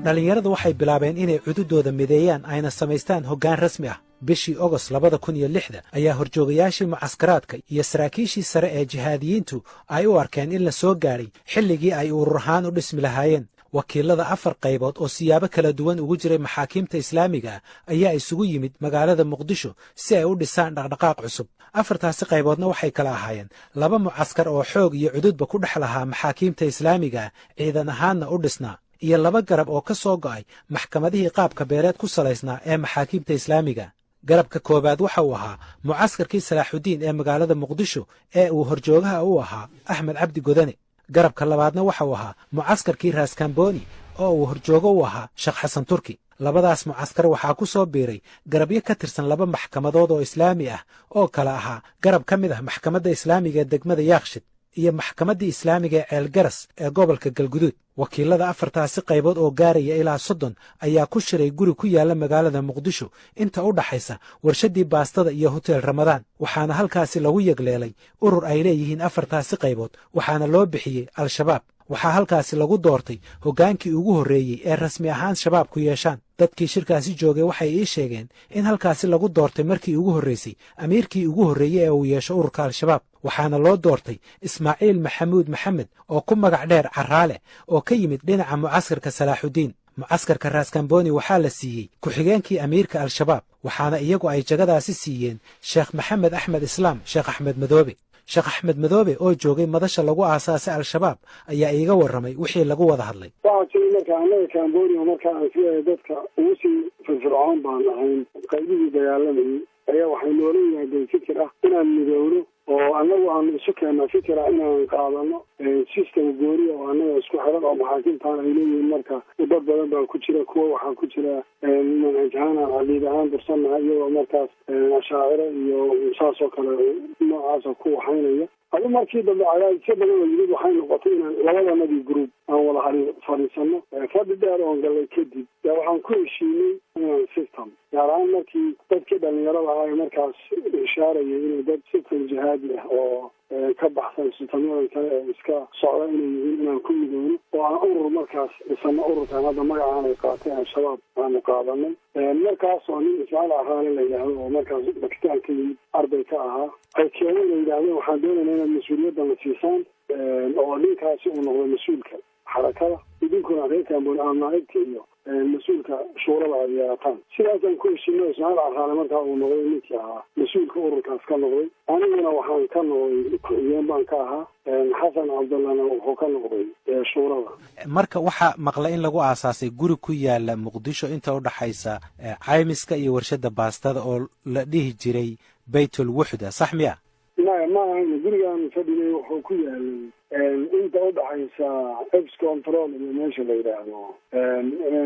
Dhallinyaradu waxay bilaabeen inay cududooda mideeyaan, ayna samaystaan hoggaan rasmi ah. Bishii Ogost 2006-da ayaa horjoogayaashii mucaskaraadka iyo saraakiishii sare ee jihaadiyiintu ay u arkeen in la soo gaadhay xilligii ay urur ahaan u dhismi lahaayeen. Wakiilada afar qaybood oo siyaabo kala duwan ugu jiray maxaakiimta islaamiga ah ayaa isugu yimid magaalada Muqdisho si ay u dhisaan dhaqdhaqaaq cusub. Afartaasi qayboodna waxay kala ahaayeen laba mucaskar oo xoog iyo cududba ku dhex lahaa maxaakiimta islaamiga ah, ciidan ahaanna u dhisnaa, iyo laba garab oo ka soo go'ay maxkamadihii qaabka beeleed ku salaysnaa ee maxaakiimta islaamiga. Garabka koowaad waxa uu ahaa mucaskarkii Salaaxudiin ee magaalada Muqdisho ee uu horjoogaha u ahaa Axmed Cabdi Godane. Garabka labaadna waxa uu ahaa mucaskarkii Raaskamboni oo uu horjoogo u ahaa Sheekh Xasan Turki. Labadaas mucaskar waxaa ku soo biiray garabyo ka tirsan laba maxkamadood oo islaami ah oo kala ahaa garab ka mid ah maxkamadda islaamiga ee degmada Yaakshid iyo maxkamaddii islaamiga ee Ceelgaras ee gobolka Galguduud. Wakiilada afartaasi qaybood oo gaaraya ilaa 30 ayaa ku shiray guri ku yaalla magaalada Muqdisho, inta u dhaxaysa warshaddii baastada iyo Hotel Ramadaan. Waxaana halkaasi lagu yegleelay urur ay leeyihiin afartaasi qaybood, waxaana loo bixiyey Al-Shabaab. Waxaa halkaasi lagu doortay hoggaankii ugu horreeyey ee rasmi ahaan Shabaab ku yeeshaan. Dadkii shirkaasi joogay waxay ii sheegeen in halkaasi lagu doortay markii ugu horreysay amiirkii ugu horreeyey ee uu yeesho ururka Al-Shabaab. Waxaana loo doortay Ismaaciil Maxamuud Maxamed oo ku magac dheer Caraale, oo ka yimid dhinaca mucaskarka Salaaxudiin. Mucaskarka Raaskamboni waxaa la siiyey ku-xigeenkii amiirka Al-Shabaab, waxaana iyagu ay jagadaasi siiyeen Sheekh Maxamed Axmed Islaam, Sheekh Axmed Madoobe. Sheekh Axmed Madoobe oo joogay madasha lagu aasaasay Al-Shabaab ayaa iiga warramay wixii lagu wada hadlay. Waxaa jiray marka annaga Camboni, marka aan isleeyahay dadka ugu sii firfircoon baan ahayn qaybihii dagaalamayay, ayaa waxay noola yimaadeen fikir ah inaan midoowno oo annagu aanu isu keena fikir ah inaan qaadano system gooniya oo annaga isku xiran oo maxaakimtaan ay leeyihiin. Marka dad badan baa ku jira, kuwa waxaa ku jira manhaj ahaan aan caqiid ahaan dursannahay, iyagoo markaas ashaaciro iyo saas oo kale noocaasa ku waxaynaya. Adu markii dambe cadaadisyo badan oo yimid, waxay noqotay inaan labadanadii group aan wada fadhiisano. Fadhi dheer oon gallay kadib yaa waxaan ku heshiinay inaan system, gaar ahaan markii dadkii dhalinyarada ahaa ee markaas ishaarayay inay dad system jihaadi ah oo ka baxsan systemyadan kale ee iska socda inay yihiin, inaan ku midowno oo aan urur markaas dhisano. Ururkan hadda magacaan ay qaatay Al-Shabaab aanu qaadanay markaas, oo nin Ismaaciil Caraale la yidhaahdo oo markaas Bakistaan ka yimid, arday ka ahaa, ay keeneen, ay yidhahdeen: "Waxaan doonayna inaad mas-uuliyadda na siisaan oo ninkaasi uu noqdo mas-uulka xarakada, idinkuna reer Camboni aad naaibta iyo mas-uulka shuurada aada yeelataan." Sidaasaan ku heshiinay. Ismaaciil Caraale markaa uu noqday ninkii ahaa mas-uulka ururkaas ka noqday, aniguna waxaan ka noqday ku-xigeen baan ka ahaa, Xasan Cabdallana wuxuu ka noqday shuurada. Marka waxaa maqlay in lagu aasaasay guri ku yaala Muqdisho, inta u dhaxaysa Caymiska iyo warshadda baastada, oo la dhihi jiray Baytul Wuxda, sax miya? Maya, ma ahayn. Gurigaan fadhigay wuxuu ku yaalay inta udhaxaysa Ex Control iyo meesha la yidhaahdo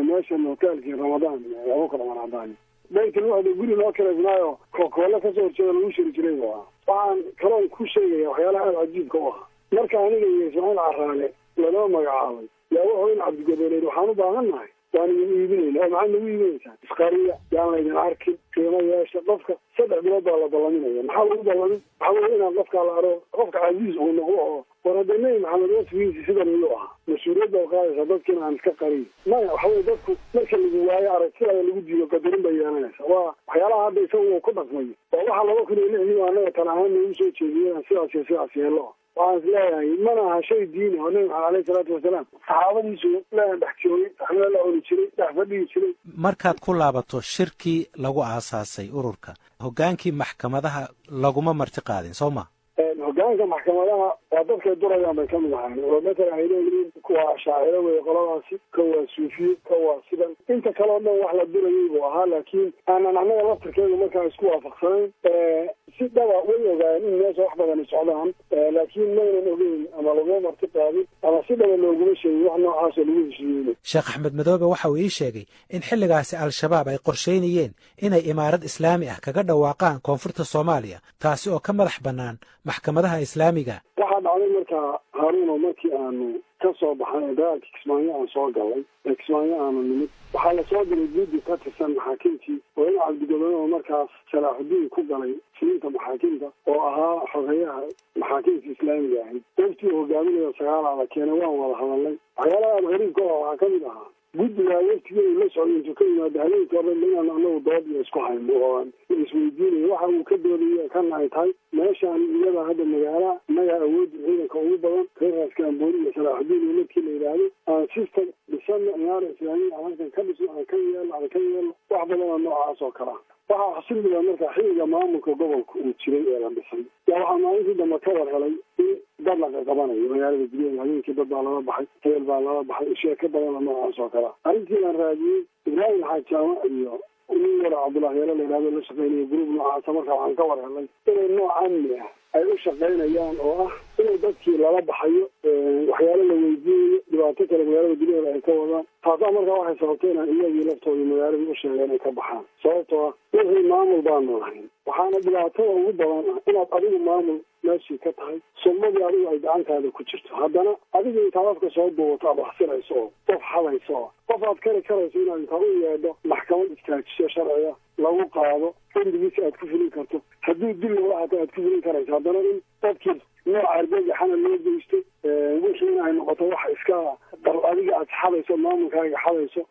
meeshan hotelkii Ramadaan, Abuukar Cumar Cadaani. Baytul Wuxda guri noo kaleysnaayo Kokoole kasoo horjeeda lagu shiri jiray bu ahaa. Waxaan kaloon ku sheegaya waxyaalaha aada cajiibka u ahaa, marka aniga iyo Ismaaciil Caraale lanoo magacaabay, yaa wuxuu in Cabdigodoleed: "Waxaan u baahan nahay, waan idin iibinayna." "Oo maxaad nagu iibinaysaa?" "Isqariya, yaan laydin arkin, qiimo yeesha." Qofka 3 bilood baa la ballaminaya. Maxaa lagu ballamin? Waxaa weye inaan qofkaa la aro, qofka casiis uu noqdo. Oo war hadda Nebi Maxamed wasfigiisi sidan iyuu ahaa, mas-uuliyad baad qaadaysaa, dadkiina aan iska qarin. Maya, waxa weye dadku marka lagu waayo aragtidaada lagu diido, qadarin bay yeelanaysaa. Waa waxyaalaha hadda isagu uu ku dhaqmayo. Waa waxa 2006-dii annaga tala ahaan noogu soo jeediyay inaan sidaas iyo sidaas yeelo. Waxaan is leeyahay mana aha shay diini oo Nebi Maxamed aleyhi salaatu wasalaam saxaabadiisu la dhex joogay, waxna la cuni jiray, dhex fadhigi jiray. Markaad ku laabato shirkii lagu aasaasay ururka, hoggaankii maxkamadaha laguma marti qaadin, soo ma? Hogaanka maxkamadaha waa dadkay durayaan bay kamid ahaan, oo mathalan ay leeyihiin kuwa ashaaciro wey qoladaasi, ka waa suufiye, ka waa sidan. Inta kale o dhan wax la durayay buu ahaa, laakiin aanan annaga laftirkeedu markaan isku waafaqsanayn. Si dhaba way ogaayeen in meesha wax badani socdaan, laakiin maynan ogeyn ama laguma marti qaadin ama si dhaba looguma sheegin wax noocaasoo lagu heshiiyeyna. Sheekh Axmed Madoobe waxa uu ii sheegay in xilligaasi Al-Shabaab ay qorshaynayeen inay imaarad islaami ah kaga dhawaaqaan koonfurta Soomaaliya, taasi oo ka madax bannaan maxkamadaha islaamiga. Waxaa dhacday markaa, Haaruuno, markii aanu ka soo baxnay ee dagaalkii Kismaayo aan soo galay ee Kismaayo aanu nimid, waxaa lasoo diray guddi ka tirsan maxaakiimtii oo in Cabdigodobe oo markaas Salaaxudiin ku galay fulinta maxaakiimta oo ahaa xogeyaha maxaakiimta islaamiga ahayd, waftii uu hogaaminayo sagaalaa la keenay. Waan wada hadalnay. Waxyaalaha aan gariibka ah waxaa kamid ahaa Guddigaa waftiga uu la socday intuu ka yimaado habeenkii o dhan inaan anagu dood iyo isku hayno oo aan isweydiinayo waxa uu ka doodayo kana ay tahay meeshaan iyada hadda magaala innagaa awoodda ciidanka ugu badan reer Raaskaambooni iyo Salaaxudiin iyo markii la yidhaahdo aan system dhisano, imaara islaamiya aan halkan ka dhisno, aan ka yeelno, aan ka yeelno wax badan oo noocaas oo kale ah. Waxaa xusid mudan marka xilliga maamulka gobolka uu jiray ee la dhisay yaa waxaa maalintii dambe ka war helay in dad la qaqabanayo magaalada gudaheeda. Habeenkii dad baa lala baxay, hebel baa lala baxay, sheeko badan oo noocaas oo kale ah. Arrintii baan raadiyey Ibraahim Xaaj Jaamac iyo nin yaro Cabdullahi Yalo la yidhahdo la shaqeynaya group noocaasa. Marka waxaan ka war helay inay nooc amni ah ay u shaqaynayaan oo ah inay dadkii lala baxayo, waxyaalo la weydiinayo, dhibaato kale magaalada gudaheeda ay ka wadaan. Taasaa markaa waxay sababtay inaan iyagii laftoodii magaaladii u sheegay inay ka baxaan, sababtoo ah wixii maamul baanu lahayn. Waxaana dhibaatada ugu badan ah inaad adigu maamul meeshii ka tahay, sumadii adigu ay gacantaada ku jirto, haddana adiga intaad afka soo duubato aad waxsirayso oo qof xadayso oo qof aad kari karayso inaad intaad u yeedho maxkamad istaajiso, sharciga lagu qaado, dembigiisa aad ku fulin karto, haddii dil loola xataa aad ku fulin karayso, haddana in dadkii nooca argagaxana loo geysto, wixiina ay noqoto wax iska adiga aad xadayso, maamulkaaga xadayso.